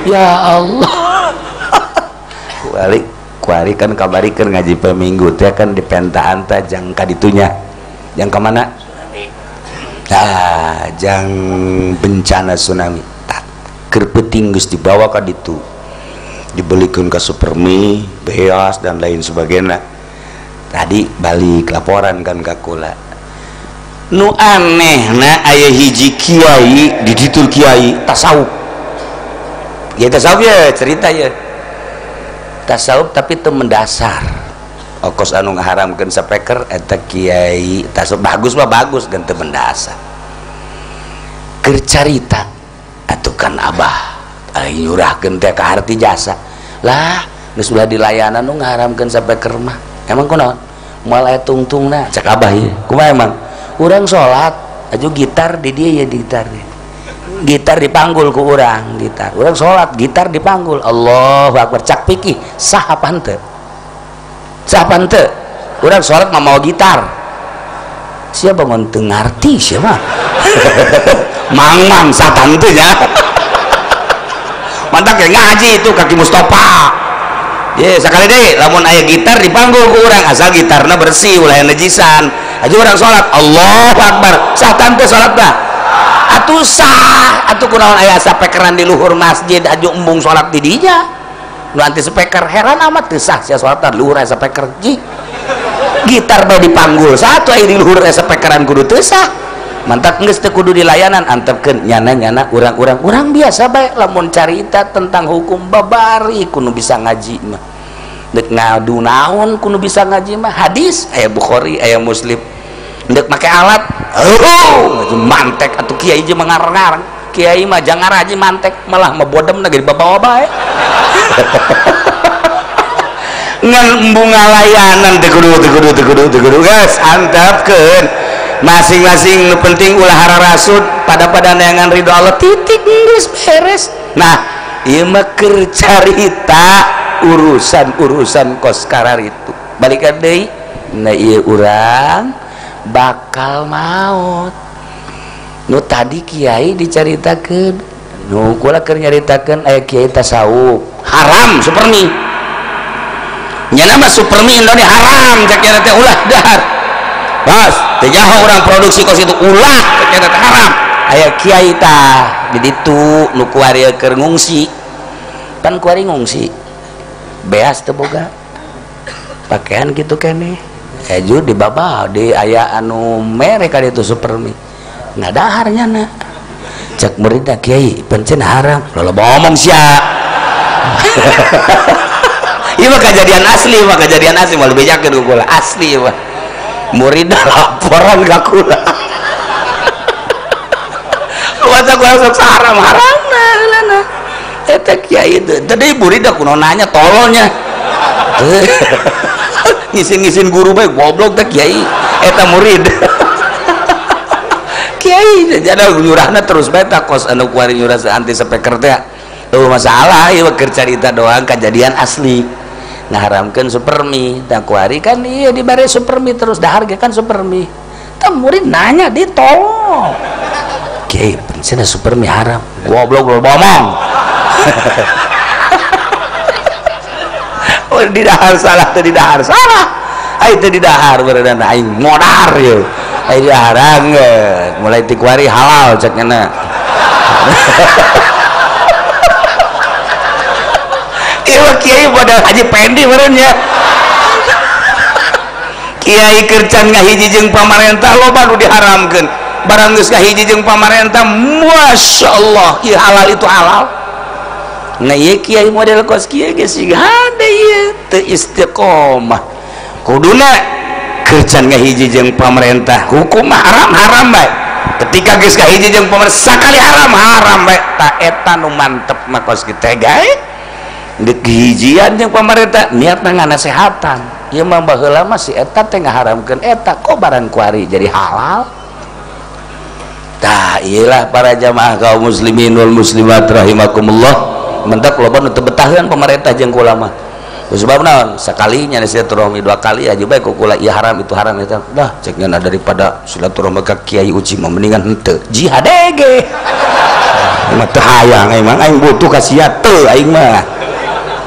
Ya Allah. Balik kuari kan kabarikeun ngaji pe minggu teh kan dipentaan teh jang ka ditunya. Jang ka mana? Tah, jang bencana tsunami. Tah, keur peuting geus dibawa ka ditu. Dibelikeun ka Supermi, beas dan lain sebagainya. Tadi balik laporan kan ka kula. Nu anehna aya hiji kiai di ditu kiai tasawuf. Ya tasawuf ya cerita ya tasawuf tapi itu mendasar okos anu ngaharamkeun sapeker eta kiai tasawuf bagus mah bagus dan teu mendasar keur carita atuh kan abah aing nyurahkeun teh ka harti jasa lah geus ulah dilayanan nu ngaharamkeun sapeker mah emang kunaon moal aya tungtungna cek abah ieu kumaha emang urang salat aju gitar di dieu ya gitar di gitar dipanggul ku urang gitar urang salat gitar dipanggul Allahu akbar cak pikih sah apa henteu sah apa henteu urang salat mah mawa gitar sia bangun teu ngarti sia mah mang-mang sah henteu nya mantap kayak ngaji itu kaki Mustafa ye sakali deui lamun aya gitar dipanggul ku urang asal gitarna bersih ulah najisan aju urang salat Allahu akbar sah henteu salat tah atuh sah atuh kunaon aya sapekeran di luhur masjid aju embung salat di dinya nu anti speaker heran amat teu sah sia salat di luhur aya speaker ji gitar bae dipanggul satu aya di luhur aya speakeran kudu teu sah mantak geus teu kudu dilayanan antepkeun nyana-nyana urang-urang urang biasa bae lamun carita tentang hukum babari kudu bisa ngaji mah deuk ngadu naon kudu bisa ngaji mah hadis aya Bukhari aya Muslim ndek make alat oh mantek atuh kiai jeung mengarang-arang kiai mah jangan ngaraji mantek malah mebodemna ge dibawa bae ngan embung ngalayanan teu kudu teu kudu teu kudu teu kudu geus antepkeun masing-masing nu penting ulah hararasud pada-pada neangan ridho Allah titik geus beres. Nah ieu mah keur carita urusan-urusan kos kararitu balikan deui nah ieu urang bakal maut nu tadi kiai dicaritakeun nu kula keur nyaritakeun aya kiai tasawuf haram supermi nya mah supermi Indonesia haram cek nya teh ulah dahar bos teu nyaho urang produksi kos itu ulah cek nya teh haram aya kiai tah di ditu nu kuari keur ngungsi pan kuari ngungsi beas teu boga pakaian kitu keneh eju di baba di aya anu mere ka ditu supermi ngadahar nyana cek muridna kiai pencen haram loba omong sia ieu mah kejadian asli mah kejadian asli moal dibejakeun ku kula asli mah muridna laporan ka kula waca kula sok haram haramna heulana eta kiai teh tadi muridna kunaon nanya tololnya ngisin-ngisin guru bae goblok teh kiai eta murid kiai jadi nyurahna terus bae tah kos anu kuari nyurah anti speaker teh eueuh masalah ieu keur carita doang kejadian asli ngaharamkeun supermi tah kuari kan ieu dibare supermi terus dahar ge kan supermi tah murid nanya ditolong kiai cenah supermi haram goblok goblok omong oh, di dahar salah teu di dahar salah ai teu di dahar beureunan aing modar yeuh ai di dahar geus mulai ti kuari halal cek nya ieu kiai modal Haji Pendi meureun nya kiai keur can ngahiji jeung pamarentah loba nu diharamkeun barang geus ngahiji jeung pamarentah masyaallah ieu halal itu halal. Nah ieu kiai model kos kieu geus siga hade ieu teu istiqomah kuduna keur can ngahiji jeung pamarentah hukum haram haram bae ketika geus ngahiji jeung pamarentah sakali haram haram bae ta eta nu mantep mah kos kieu teh gae deuk hijian jeung pamarentah niatna nganasehatan ieu mah baheula mah si eta teh ngaharamkeun eta kok barang kuari jadi halal. Tah ieulah para jamaah kaum muslimin wal muslimat rahimakumullah mentak loba nu teu betaheun pamarentah jeung kula mah sebab naon sakalinya silaturahmi dua kali aja bae ku kula ieu haram itu haram eta dah cek nya daripada silaturahmi ka Kiai Uci mah mendingan henteu jihad ge Mah teu hayang aing mah, aing butuh ka sia teu aing mah.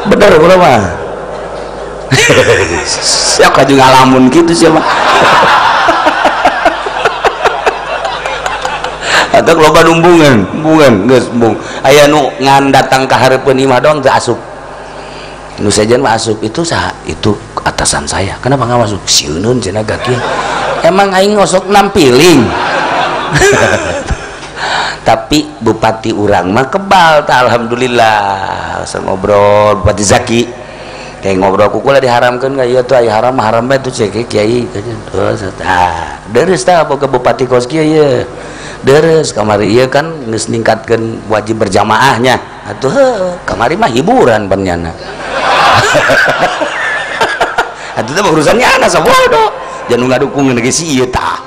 Bener kula mah. Siapa juga ngalamun gitu siapa. Atau loba numbungan, embungan geus embung. Aya nu ngan datang ka hareupeun imah doang teu asup. Nu sejen mah asup itu saha? Itu atasan saya. Kenapa nggak masuk? Sieuneun cenah gaki. Emang aing ngosok nampiling. Tapi bupati urang mah kebal tah alhamdulillah. Asa ngobrol Bupati Zaki. Kayak ngobrol ku kula diharamkeun ka ieu tuh aya haram haram bae tuh cek kiai. Terus tah deres tah boga bupati kos kieu ye. Deres kamari ieu kan geus ningkatkeun wajib berjamaahnya. Atuh heuh kamari mah hiburan pan nyana. Atuh teh urusannya ana sabodo. Jangan ngadukung ge si ieu tah.